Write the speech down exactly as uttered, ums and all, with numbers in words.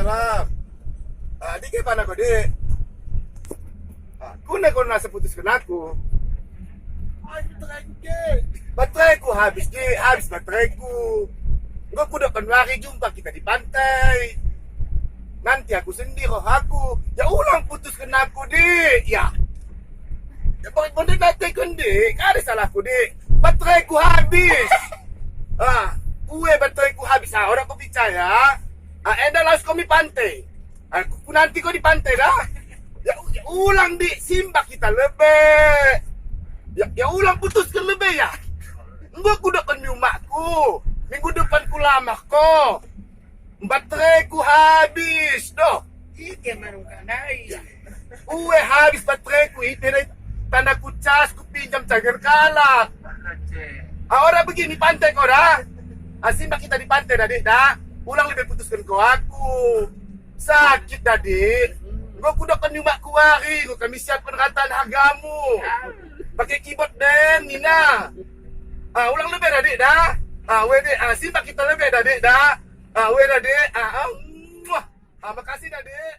Ah, ah, Dik, ke mana ko, Dik? Ah, kune ko nasa putusken aku? Ai, batereku, Dik. Batereku habis, Dik, habis batereku. Enggo kudokken wari jumpa kita di pantai. Nanti aku sendiri roh aku. Ya ulang putusken aku, Dik. Ya. Ya, pokokne nanti ko, Dik. Kada salahku, Dik. Batereku habis. Ah, ue batereku habis. Ah, ora ko picaya. Ah, enda laus ko mi pantai. Ah, ku, kunanti ko di pantai dah. Ya, ya ulang, Dik, simbak kita lebbe. Ya, ya ulang putusken lebbe ya. Enggo kudokken mi umakku. Minggu depan kulamar ko. Batereku habis doh. Ike marungka nai. Ue habis batereku, ite nai tanda kucas, kupinjam cager kalak. Ah, ora begini pantai ko dah. Ah, simbak kita di pantai dah, Dik, dah. Ulang lebbe putusken ko aku. Sakit dah, Dik. Enggo kudokken mi umakku wari, enggo kami siapken rataan hargamu. Pake keyboard den, nina. Ah, ulang lebbe dah, Dik, dah. Ah, ue, Dik. Ah, simbak kita lebbe dah, Dik, dah. Ah, ue dah, Dik. Ah, ah, muah. Ah, makasih dah, Dik.